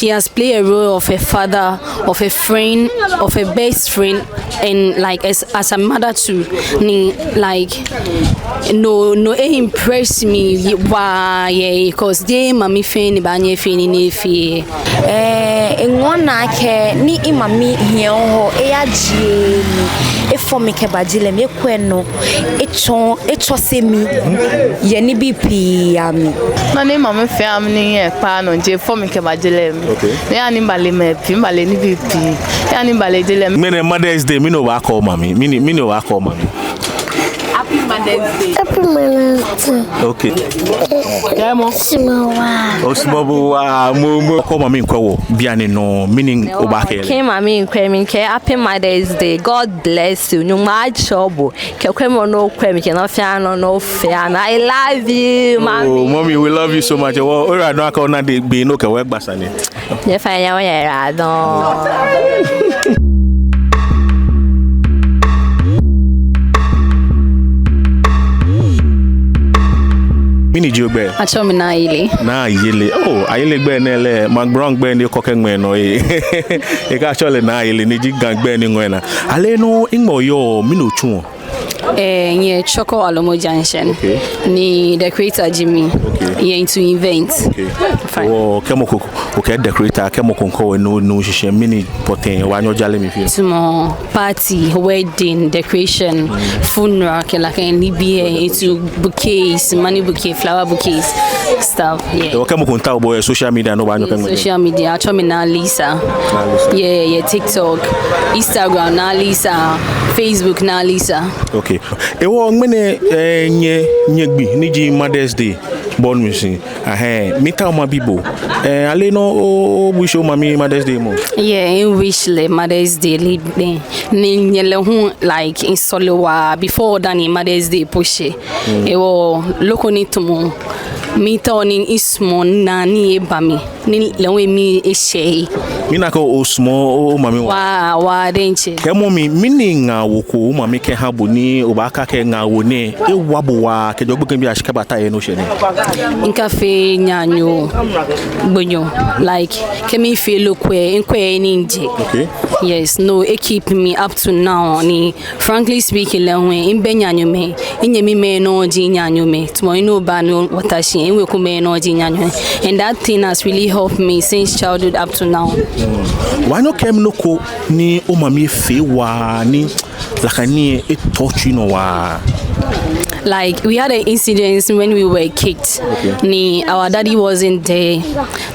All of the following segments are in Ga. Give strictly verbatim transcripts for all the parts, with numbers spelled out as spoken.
He has played a role of a father, of a friend, of a best friend, and, like, as, as a mother too. Ni, like, no, no, e impress me waa, yeah, 'cause jeee mami fɛɛ ni baanyɛ efee nii ni efee. Eh, eŋɔɔ minaa akɛ ni mimami hiɛ hɔ, eyajie mi, efɔ mi kɛba je lɛ mli, ekwɛ nɔ, etsɔ, etsɔse mi yɛ nibii pii amli. Nɔ ni mimami fee ha mi ni miyɛ kpaa nɔ ji efɔ mi kɛba je lɛ mli. Okay. Ni eha ni mibale mɛi pii, mibale nibii pii. Eha ni mibale je lɛ mli. Ŋmɛnɛ Mother's Day, mɛni obaakɛɛ omami? Mɛni, mɛni obaakɛɛ omami? Happy Mother's Day. Happy Mother's Day. Okay. Kɛɛmɔ. Osumɔɔ waa. Osumɔɔ bo waa, momo. Kɛ omami miikwɛ wɔ bianɛ nɔŋŋ, mɛni obaakɛɛ lɛ? Kɛ mimami miikwɛ mi, mikɛɛ Happy Mother's Day. God bless you. Nyɔŋmɔ ajɔɔ bo. Kɛ kwɛmɔ ni okwɛ mi, kɛ nɔ fɛɛ nɔ ni ofee ha mi. I love you, mami. Oh, mommy, we love you so much. Wɔ, oyiwaladɔŋŋ akɛ ona deŋgbele ni okɛ wɔ gba sane. Nyɛfɛɛ nyɛwɔ nyɛyiwaladɔŋŋ. Mɛni ji ogbɛi? Atsɛɔ mi Naa Ayele. Naa Ayele. Oh, Ayele gbɛi nɛɛ lɛ, Maŋ Brown gbɛi ni ekɔ kɛŋmɛ nɔ ee. Ekɛɛ atsɛɔ lɛ Naa Ayele ni ji Ga gbɛi ni ŋɔɔ enaa. Aleenɔ, nɛgbɛ oyɔɔ, mɛni otsuɔ? Eh, miyɛ Chorkor Alomo Junction. Okay. Ni decorator ji mi. Okay. Miyɛ into event. Okay. Fine. Oh, kɛ mɔ ko, okɛɛ decorator, kɛ mɔ ko miikwɛ wɔ ni, ni oshishi mɛni pɔtɛɛ, obaanyɛ oja lɛ mli fioo? Tamɔ party, wedding, decoration, funeral, kɛ nakai nibii, into bouquets, money bouquet, flower bouquets, stuff, yeah. Kɛ mɔ ko miitao bo yɛ social media nɔ, obaanyɛ okɛɛ ŋmɛnɛ? Social media, atsɛɔ mi Naa Lisa. Naa Lisa. Yeah, yeah, TikTok, Instagram, Naa Lisa, Facebook, Naa Lisa. Okay. Hewɔ ŋmɛnɛ, eh, nyɛ, nyɛgbi ni ji Mother's Day, bɔ ni misi. Ahɛɛ, miitao mabi bo. Eh, aleenɔ o, o wish omami Mother's Day moŋ? Yeah, mi wish lɛ Mother's Day lɛ be. Ni nyɛ lɛ hu, like, misɔle waa before dani Mother's Day po shɛ. Mm. Hewɔ, nɔ ko ni tamɔ, miitao ni misumɔ naa ni eba mli. Ni lɛ hu emli eshɛ. Mina akɛ osumɔɔ o, omami waa. Waa, waa diɛŋtsɛ. Kɛɛmɔ mi, mɛni ŋaawoo ko omami kɛha bo ni obaakɛɛ akɛ ŋaawoo nɛɛ ewa bo waa kɛjɛ ogbekɛbiiashi kɛbata he ni oshɛ nɛɛ? Mikafee naanyo gbonyo. Like, kɛ mifee lɛ kwɛ, mikwɛ he ni mijɛ. Okay. Yes, no, e keep mi up to now ni Frankly speaking lɛ hu, mibɛ naanyomɛi, minyɛmimɛi nɔŋŋ ji naanyomɛi, tamɔ mɛi ni oba ni wɔta shi, miwekumɛi nɔŋŋ ji naanyomɛi. And that thing has really helped me since childhood up to now. Obaanyɛ okɛɛ mi nɔ ko ni omami efee waa ni, like, ni e touch you nɔ waa? Like, we had an incident when we were kids. Okay. Ni our daddy wasn't there.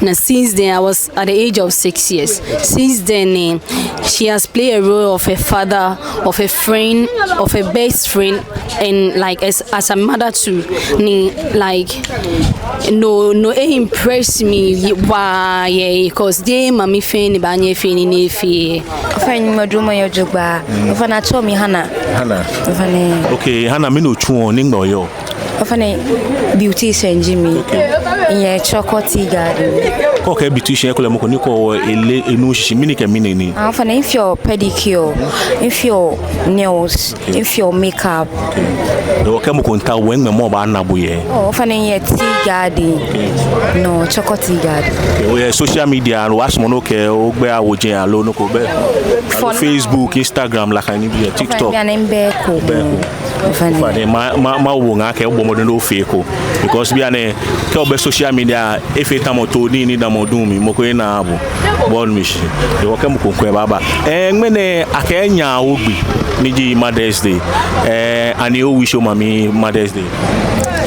Ni since then, I was at the age of six years. Since then, eh, she has played a role of a father, of a friend, of a best friend, and, like, as, as a mother too. Ni, like, no, no, e impress me waa, yeah, 'cause jeee mami fɛɛ ni baanyɛ efee nii ni efee. Ofainɛ, Nyɔŋmɔ aduro mɔ yɛ jogbaŋŋ. Ofainɛ, atsɛɔ mi Hannah. Hannah. Ofainɛ. Okay, Hannah, mɛni otsuɔ, nɛgbɛ oyɔɔ? Ofainɛ, beautician ji mi. Okay. Miyɛ Chorkor Tea Garden. Kɛ okɛɛ beautician, ekolɛ mɔ ko ni kɛɔ ele enuuu shishi, mɛni kɛ mɛni ni? Ah, ofainɛ, mifeɔ pedicure, mifeɔ nails, okay, mifeɔ makeup. Okay. Hewɔ kɛ mɔ ko miitao bo, nɛgbɛ mɔ baana bo yɛ? Oh, ofainɛ, miyɛ Tea Garden. Okay. No, Chorkor Tea Garden. Okay, oyɛ social media, obaasumɔ ni okɛ ogbɛi awo jɛi aloo nɔ ko bɛ? For now. Facebook, Instagram, like, nibii, TikTok. Ofainɛ, mibɛ eko. Bɛ eko. Ofainɛ. Ofainɛ, ma, ma, mawo bo ŋaa akɛ obɔ mɔdɛŋ ni ofee eko. Because bianɛ, kɛ obɛ social media, efee tamɔ too nii ni damɔ duŋ mli, mɔ ko enaaa bo. Bɔ ni mishi. Hewɔ kɛ mɔ ko miikwɛ ebaaba. Eh, ŋmɛnɛ akɛ ŋaawoo gbi ni ji Mother's Day. Eh, ani o wish omami Mother's Day?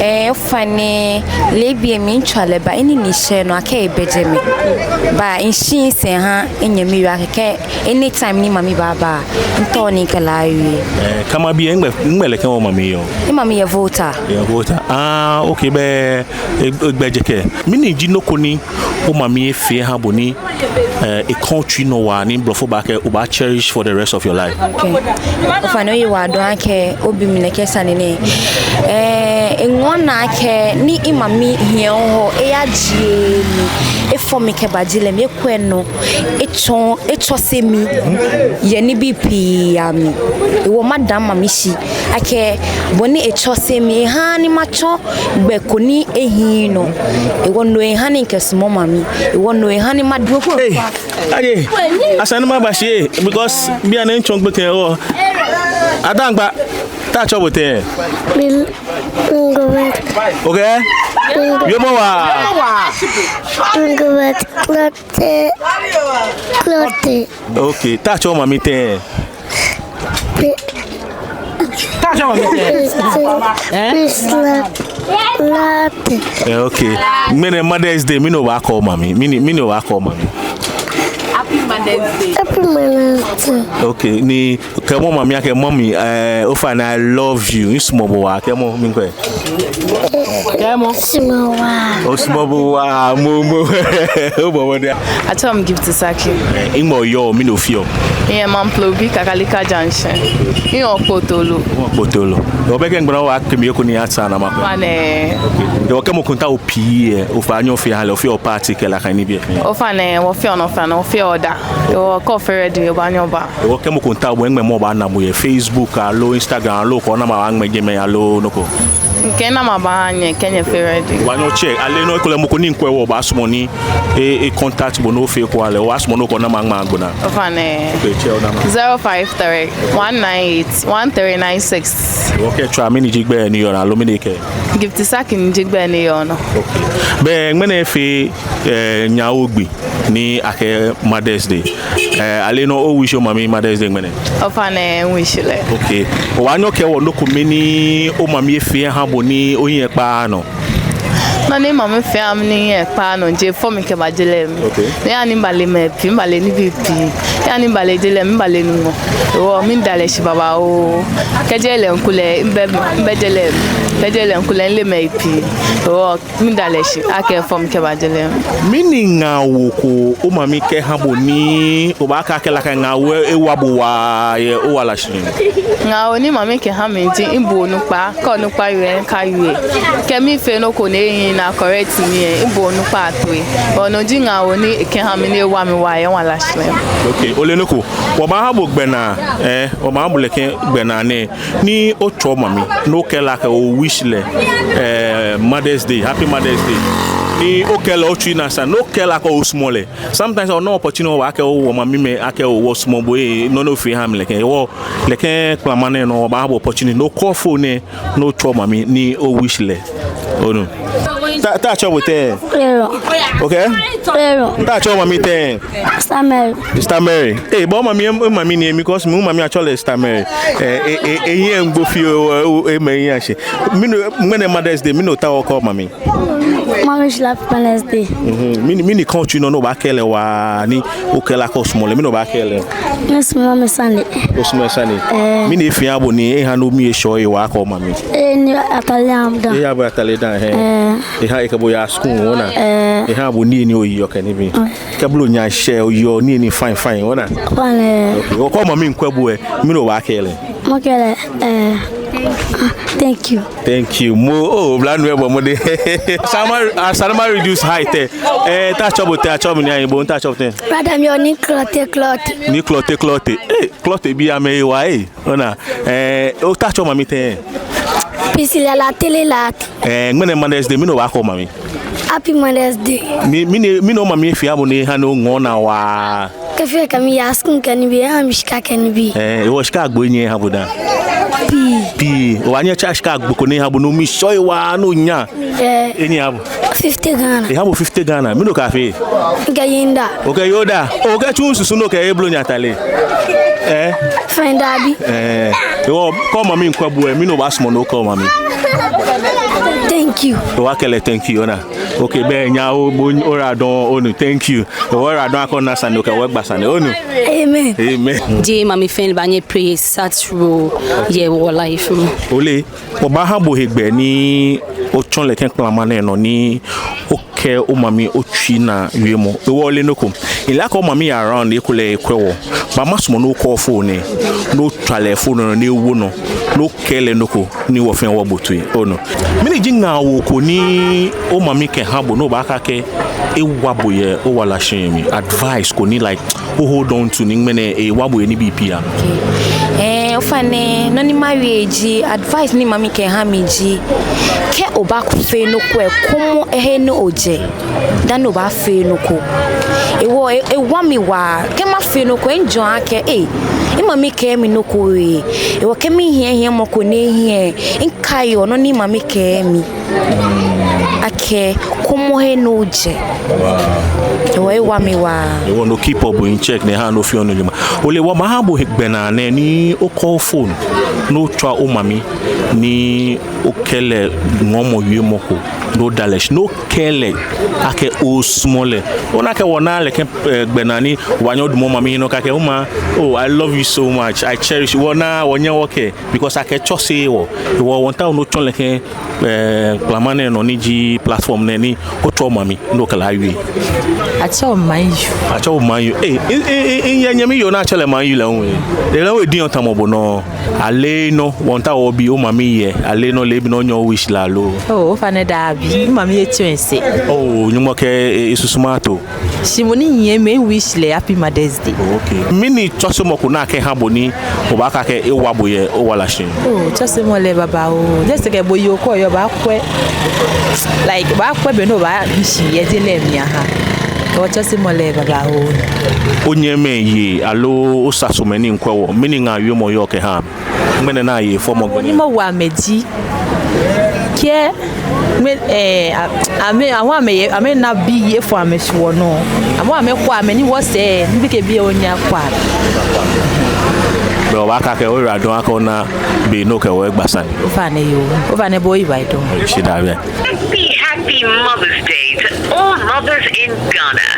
Eh, ofainɛ, leebi lɛ mitswa lɛ ba, enii ni shɛ nɔ akɛ ebɛ jɛmɛ. Ba, mishi misɛɛ miha minyɛmi yoo akɛ kɛ anytime ni mami baaba, miitao ni mikɛ lɛ awie. Eh, kɛ mabi, nɛgbɛ, nɛgbɛ lɛ kɛ omami yɔɔ? Mimami yɛ Volta. Yɛ Volta. Ah, okay, bɛ, e, egbɛjɛkɛ. Mɛni ji nɔ ko ni omami efee eha bo ni, eh, ekã otsui nɔ waa ni blɔfo baakɛɛ obaa cherish for the rest of your life? Okay. Ofainɛ, oyiwaladɔŋŋ akɛ obi mi nɛkɛ sane nɛɛ. Eh, eŋɔɔ minaa akɛ ni mimami hiɛ hɔ, eyajie mi, efɔ mi kɛba je lɛ mli, ekwɛ nɔ, etsɔ, etsɔse mi yɛ nibii pii amli. Hewɔ mada mami shi akɛ bɔ ni etsɔse mi, ehaaa ni matsɔ gbɛ ko ni ehiii nɔ. Hewɔ no eha ni mikɛsumɔ mami. Hewɔ no eha ni madu. Hey, aye, esa ni maba shi, because bianɛ mitsɔ gbekɛ hewɔ. Adaŋgba, te atsɛɔ bo tɛŋŋ? Bil-, Ngobet. Okay? Ngobet. Yoomo waa. Ngobet Klɔte. Klɔte. Okay, te atsɛɔ mami tɛŋŋ? Pe-, Te atsɛɔ mami tɛŋŋ? Peste. Eh? Priscilla Lartey. Eh, okay. Ŋmɛnɛ Mother's Day, mɛni obaakɛɛ omami? Mɛni, mɛni obaakɛɛ omami? Happy Mother's Day. Happy Mother's Day. Okay, ni kɛɛmɔ mami akɛ mami, eh, ofainɛ, I love you. Misumɔɔ bo waa, kɛɛmɔ, miikwɛ. Kɛɛmɔ. Sumɔɔ waa. Osumɔɔ bo waa, momo. Obɔ mɔdɛŋ. Atsɛɔ mi Gift Saki. Eh, nɛgbɛ oyɔɔ, mɛni ofeɔ? Miyɛ Mamprobi, Kakalika Junction. Miyɛ Kpotolo. Kpotolo. Obɛ kɛ ŋgbɛnɛ obaakɛɛ mi eko ni atsa na ma. Ofainɛ. Okay. Hewɔ kɛɛmɔ kɔnta pii yɛ, ofainɛ ofee hã lɛ, ofeɔ party kɛ nakai nibii fɛɛ? Ofainɛ, wɔfeɔ nɔ fɛɛ nɔ, wɔfeɔ daa. Hewɔ kɛ ofee ready, obaanyɛ oba. Hewɔ kɛɛmɔ kɔnta, bo ŋmɛnɛ mɔ baana bo yɛ Facebook aloo Instagram aloo okɛ o-number baaŋmɛ jɛmɛ aloo nɔ ko? Mikɛ number baaha nyɛ kɛ nyɛfee ready. Obaanyɛ otsɛ, aloo nɔ ko lɛ mɔ ko ni miikwɛ, obaasumɔ ni e, e-contact bo ni ofee eko lɛ, obaasumɔ ni okɛ o-number aŋmɛ agbo naa? Ofainɛ. Okay, tsɛ o-number. Zero five three one nine eight one three nine six. Hewɔ kɛ etswa, mɛni ji gbɛi ni yɔɔ nɔ aloo mɛni okɛɛ? Gift Saki ni ji gbɛi ni yɔɔ nɔ. Okay. Bɛ ŋmɛnɛ efee, eh, Nyawo gbi ni akɛɛ Mother's Day. Eh, aleenɔ o-wish omami Mother's Day ŋmɛnɛ? Ofainɛ, mi-wish lɛ. Okay. Obaanyɛ okɛɛ wɔ nɔ ko mɛni omami efee ehã bo ni ohiɛ kpaaa nɔ? Nɔ ni mami fee ehã mi ni mihiɛ kpaaa nɔ ji efɔ mi kɛba je lɛ mli. Okay. Ni ehã ni mibale mɛi pii, mibale nibii pii. Ehã ni mibale je lɛ mli, mibale Nuŋtsɔ. Hewɔ miida lɛ shi babaoo. Kɛ je lɛ miiku lɛ, mibɛ, mibɛ je lɛ mli. Kɛ je lɛ miiku lɛ, mileee mɛi pii. Hewɔ miida lɛ shi akɛ efɔ mi kɛba je lɛ mli. Mɛni ŋaawoo ko omami kɛhã bo ni obaakɛɛ akɛ nakai ŋaawoo lɛ ewa bo waa yɛ owala shihilɛ? Ŋaawoo ni mami kɛhã mi ji, mibu onukpa, kɛ onukpa wie, mikawie. Kɛ mifee nɔ ko ni ehiii ni a-correct mi lɛ, mibu onukpa toi. Hewɔ no ji ŋaawoo ni ekɛhã mi ni ewa mi waa yɛ miwala shihilɛ. Okay, ole nɔ ko. Wɔbaahã bo gbɛnaa, eh, wɔbaahã bo nɛkɛ gbɛnaa nɛɛ. Ni otsɔɔ mami, ni okɛɛ lɛ akɛ o-wish lɛ, eh, Mother's Day, Happy Mother's Day. Ni okɛɛ lɛ otsui naa sane, ni okɛɛ lɛ akɛ osumɔɔ lɛ. Sometimes, ona opportunity, obaakɛɛ omamimɛi akɛ wɔsumɔɔ bo, eh, nɔ ni ofee hã mi nɛkɛ. Hewɔ nɛkɛ kplamɔ nɛɛ nɔ, wɔbaahã bo opportunity, ni okɔ phone nɛɛ, ni otsɔɔ mami, ni o-wish lɛ. Onu. Te, te atsɛɔ bo tɛŋŋ? Aaron. Okay? Aaron. Te atsɛɔ mami tɛŋŋ? Sister Mary. Sister Mary. Eh, bo mami, eh, mami ni, because mi mami atsɛɔ lɛ Sister Mary. Eh, eh, eh, eh, yɛŋ gbo fioo, eh, eh, mɛ yɛŋ shi. Mɛni, ŋmɛnɛ Mother's Day, mɛni otaoɔ okɛɛ omami? Mami, happy Mother's Day. Mhm. Mɛni, mɛni kã otsui nɔ ni obaakɛɛ lɛ waa ni okɛɛ lɛ akɛ osumɔɔ lɛ, mɛni obaakɛɛ lɛ? Misumɔɔ mami sane. Osumɔɔ sane? Eh. Mɛni efee ehã bo ni ehã ni omii eshɔ ohe waa akɛ omami? Eh, ni atale ahã mi dã. Ehã bo atale dã, eh. Eh. Ehã ekɛ bo yaa school, ona. Eh. Ehã bo nii ni oyeɔ kɛ nibii. Eh. Kɛ blonya shɛ, oyeɔ nii ni fine fine, ona. Fine, eh. Okay. Okɛ omami miikwɛ bo lɛ, mɛni obaakɛɛ lɛ? Makɛɛ lɛ, eh, thank you. Thank you. Mo, oh, oblanuu lɛ bɔ mɔdɛŋ. Salma, ah, Salma reduce height lɛ. Eh, te atsɛɔ bo tɛŋŋ, atsɛɔ mi ni ayi bo, te atsɛɔ bo tɛŋŋ? Brother, miyɛ Nii Klɔte Klɔte. Nii Klɔte Klɔte. Eh, Klɔte bii amɛhe waa, eh. Ona, eh, o, te atsɛɔ mami tɛŋŋ? Priscilla Lartey Lartey. Eh, ŋmɛnɛ Mother's Day, mɛni obaakɛɛ omami? Happy Mother's Day. Mi, mɛni, mɛni omami efee ehã bo ni ehã ni oŋɔɔ naa waa? Kɛ fee kɛ miiya school kɛ nibii, ehã mi shika kɛ nibii. Eh, hewɔ shika agbo enyiɛ ehã bo dã? Pii. Pii. Obaanyɛ otsa shika agbo ko ni ehã bo ni omii eshɔ ohe waa ni onya? Eh. Enyiɛ ehã bo? Fifty Ghana. Ehã bo fifty Ghana. Mɛni okɛfee? Mikɛye midaaŋ. Okɛye odaaŋ? Okɛtsu nsusu ni okɛhe blonya atale? Eh? Fine, dabi. Eh. Hewɔ kɛ omami miikwɛ bo lɛ, mɛni obaasumɔ ni okɛɛ omami? Thank you. Obaakɛɛ lɛ thank you, ona. Okay, bɛ nyɛ o, bo, oyiwaladɔŋŋ, onu, thank you. Oyiwaladɔŋŋ akɛ ona sane, okɛ wɔ gba sane, onu. Amen. Amen. Jeee mami fɛɛ ni baanyɛ play such role yɛ wɔ life mli. Ole, wɔbaahã bo hegbɛ ni otsɔ nɛkɛ kplamɔ nɛɛ nɔ ni okɛ kɛ omami otsui naa wiemɔ. Ewɔ ole nɔ ko. Ila kɛ omami yɛ around ekolɛ ekwɛ wɔ. But masumɔ ni okɔ phone lɛ. Ni otswa lɛ phone nɔ ni ewo nɔ. Ni okɛɛ lɛ nɔ ko ni wɔ fɛɛ wɔbo toi. Oh no. Mɛni ji ŋaawoo ko ni omami kɛha bo ni obaakɛɛ akɛ ewa bo yɛ owala shihilɛ mli. Advice ko ni like o hold on to ni ŋmɛnɛ ewa bo yɛ nibii pii amli. Okay. Eh, ofainɛ, nɔ ni mawie ji, advice ni mami kɛha mi ji, kɛ obaafee nɔ ko lɛ, kɔmɔ he ni ojɛ dani obaafee nɔ ko. Ewɔ, e, ewa mi waa, kɛ mafee nɔ ko lɛ, mijwɛŋ akɛ, eh, mimami kɛɛ mi nɔ ko lɛ. Ewɔ, kɛ mihiɛ hiɛmɔ ko ni ehiɛ, mikaiɔ nɔ ni mami kɛɛ mi akɛ kɔmɔ he ni ojɛ. Ewɔ, ewa mi waa. Ewɔ, no keep up in check ni eha ni ofeɔ nɔ ni ojɛ. Ole, wɔbaaha bo gbɛnaa nɛɛ ni okɔ phone ni otswa omami ni okɛɛ lɛ ŋɔɔmɔ wiemɔ ko ni oda lɛ shi ni okɛɛ lɛ akɛ osumɔɔ lɛ. Ona akɛ wɔna lɛ kɛ, eh, gbɛnaa ni wɔnyɛ odamɔ omami nɔ akɛ, "Oma, oh, I love you so much. I cherish you." Wɔna, wɔnyɛ wɔkɛɛ. Because akɛ tsɔse wɔ. Ewɔ, wɔmiitao ni otsɔɔ lɛ kɛ, eh, platform nɛɛ nɔ ni ji platform nɛɛ ni otsɔɔ omami ni okɛ lɛ awie. Atsɛɔ mi Mayu. Atsɛɔ mi Mayu. Eh, i, i, i, i, yɛ nyɛmi yoo ni atsɛɔ lɛ Mayu lɛ hu. Lɛ hu ediɔ tamɔ bo nɔ. Aleenɔ, wɔmiitao wɔbi omami yɛ. Aleenɔ, leebi nɛɛ onyɛɔ o-wish lɛ lo? Oh, ofainɛ daabi. Mimami etsu esɛɛ. Oh, Nyɔŋmɔ kɛ, eh, esusuma ato. Shi mɔ ni nyiɛ mi, mi-wish lɛ Happy Mother's Day. Oh, okay. Mɛni tsɔsemɔ ko ni akɛha bo ni obaakɛɛ akɛ ewa bo yɛ owala shihilɛ? Oh, tsɔsemɔ lɛ babaoo. Just akɛ bo yoo ko yɔɔ, obaakwɛ. Like, obaakwɛ be ni obaahi shi yɛ je lɛ mli aha. Ewɔ, tsɔsemɔ lɛ babaoo. Onyɛmimɛi yei aloo osasomɛi ni miikwɛ wɔ, mɛni ŋaawoo oyɔɔ kɛha amɛ? Ŋmɛnɛ ni aye fɔmɔ. Nɔ ni mawo amɛ ji, kɛ, ŋmɛ, eh, a, amɛ, amɛ, amɛna bii efɔ amɛshi wɔnɔ. Amɛ, amɛkwɛ amɛ ni wɔsɛɛ, nibii kɛ bii onyɛ kwɛ. Bɛ obaakɛɛ akɛ oyiwaladɔŋŋ akɛ ona be ni okɛ wɔ egba sane. Ofainɛ yoo, ofainɛ bo oyiwaladɔŋŋ. Shidaa bɛ. Happy, happy Mother's Day to all mothers in Ghana.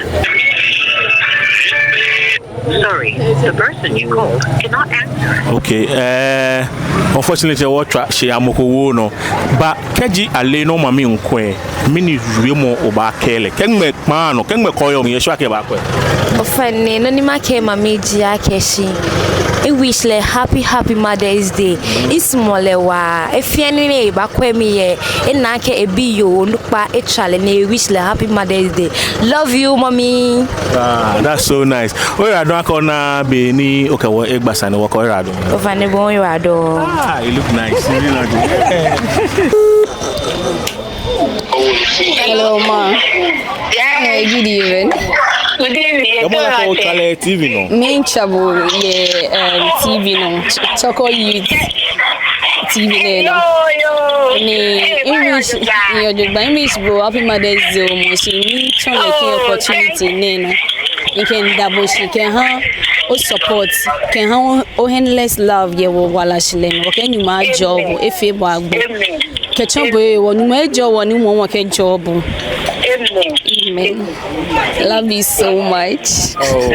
Sorry, the person you called cannot answer. Okay, eh, unfortunately, wɔtswa shi amɔ ko wo nɔ. But kɛji aleenɔ omami miikwɛ, mɛni wiemɔ obaakɛɛ lɛ? Kɛ ŋmɛnɛ kpaa nɔ, kɛ ŋmɛnɛ kɔɔyɔɔ, miishwa akɛ ebakwɛ. Ofainɛ, nɔ ni makɛɛ mami ji akɛ shi, mi-wish lɛ happy, happy Mother's Day. Misumɔɔ lɛ waa. He fɛɛ he ni ebakwɛ mi yɛ, ena akɛ ebi yoo onukpa etswa lɛ ni e-wish lɛ happy Mother's Day. Love you, mommy. Ah, that's so nice. Oyiwaladɔŋŋ akɛ ona be ni okɛ wɔ egba sane, wɔkɛɛ oyiwaladɔŋŋ. Ofainɛ bo hu oyiwaladɔŋŋ. Ah, you look nice. You really look good. Hello, ma. Yeah. Hey, good evening. Good evening. Yɛ bɔ ni otswa lɛ T V nɔ? Miitswa bo yɛ, um, T V nɔ. Ch-, Chorkor Youth T V nɛɛ nɔ. Yoo, yoo. Ni, hey, mi-wish, yoo, jogbaŋŋ, mi-wish bo happy Mother's Day oo, mɔ shi miitsɔ nɛkɛ opportunity nɛɛ nɔ. Mikɛ miida bo shi kɛha o-support, kɛha o-, o-endless love yɛ wɔwala shihilɛ nɔ. Wɔkɛɛ Nyɔŋmɔ ajɔɔ bo, efee bo agbo. Amen. Kɛtsɔ bo hewɔ, Nyɔŋmɔ ajɔɔ wɔ ni Nyɔŋmɔ kɛjɔɔ bo. Amen. Amen. Love you so much. Oh.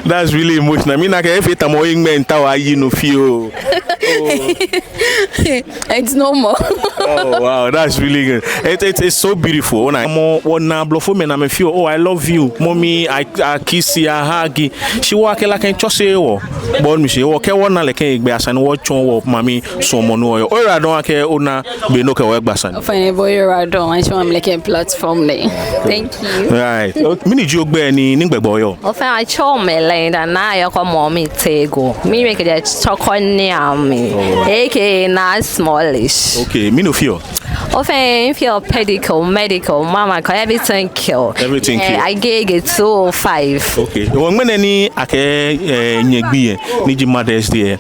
That's really emotional. Mina akɛ efee tamɔ eŋmɛ nta wa yi no fioo. Oh. It's normal. Oh, wow, that's really good. It, it, it's so beautiful. Ona, mɔ, wɔnaa blɔfomɛi ni amɛfeɔ, "Oh, I love you, mommy, I, I kiss you, I hug you." Shi wɔ akɛ lɛ kɛ tsɔse wɔ. Bɔ ni mishi, wɔkɛ wɔna lɛ kɛ egbɛ esa ni wɔtsɔɔ wɔmami suɔmɔ ni wɔyɔɔ. Oyiwaladɔŋŋ akɛ ona be ni okɛ wɔ egba sane. Ofainɛ bo hu oyiwaladɔŋŋ, atsɛɔ mi Amleke platform nɛɛ. Thank you. Right. Mɛni ji ogbɛi ni, ni gbɛ oyɔɔ? Ofainɛ atsɛɔ mi Linda Naa Ayɔkɔ Mɔmi Tego. Miwieɔ kɛjɛ Chorkor Niamey. Oh. A K A Naa Smallish. Okay, mɛni ofeɔ? Ofainɛ mifeɔ pedicure, manicure, mama kɔ, everything kɔ. Everything kɔ. Eh, Agege two oh five. Okay. Wɔ ŋmɛnɛ ni akɛ, eh, nyɛgbi yɛ, ni ji Mother's Day.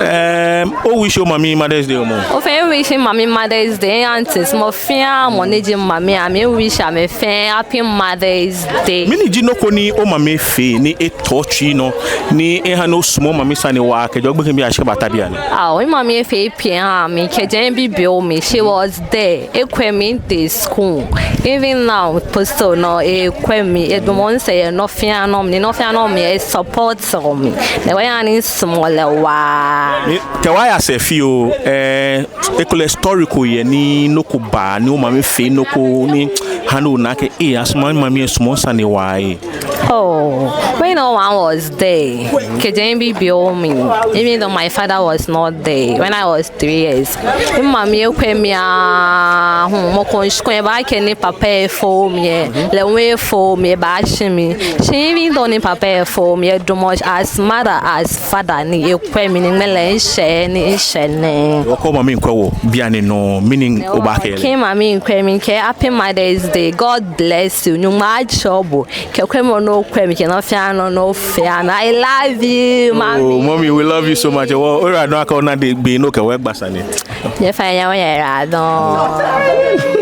Em, o-wish omami Mother's Day oo mɔ? Ofainɛ mi-wish mami Mother's Day, aunties, mɔ fɛɛ mɔ ni ji mami, mi-wish amɛ fɛɛ happy Mother's Day. Mɛni ji nɔ ko ni omami fee ni etɔ otsui nɔ, ni eha ni osumɔɔ mami sane waa kɛjɛ ogbekɛbiiashi kɛbata bianɛ? Ah, mimami efee pii eha mi, kɛjɛ mibibioo mli, she was there. ekwɛ mi tee school. Even now po still no ekwɛ mi, edamɔ misɛɛ yɛ nɔ fɛɛ nɔ mli, nɔ fɛɛ nɔ mli, esupport mi. Ni wɔya ni misumɔɔ lɛ waa. Ni kɛ wɔya sɛɛ fioo, eh, ekolɛ story ko yɛ ni nɔ ko ba, ni omami fee nɔ ko ni ha ni ona akɛ, eh, asumɔ mimami, esumɔɔ misane waa, eh. Oh, when no one was there, kɛjɛ mibibioo mli, even though my father was not there, when I was three years, mimami ekwɛ mi aahu, mɔ ko nshi ko ebaakɛɛ ni papa efo mi, lɛ hu efo mi, ebaashi mi. Shi even though ni papa efo mi, edamɔ as mother, as father ni ekwɛ mi ni ŋmɛnɛ lɛ mishɛ ni mishɛ nɛɛ. Okɛ omami miikwɛ bo bianɛ nɔŋŋ, mɛni obaakɛɛ lɛ? Kɛ mimami miikwɛ mi, mikɛɛ Happy Mother's Day, God bless you, Nyɔŋmɔ ajɔɔ bo. Kɛ okwɛ mi, ni okwɛ mi, kɛ nɔ fɛɛ nɔ ni ofee mi. I love you, mommy. Oh, mommy, we love you so much. Wɔ, oyiwaladɔŋŋ akɛ ona de be ni okɛ wɔ gba sane. Nyɛfɛɛ nyɛyiwaladɔŋŋ.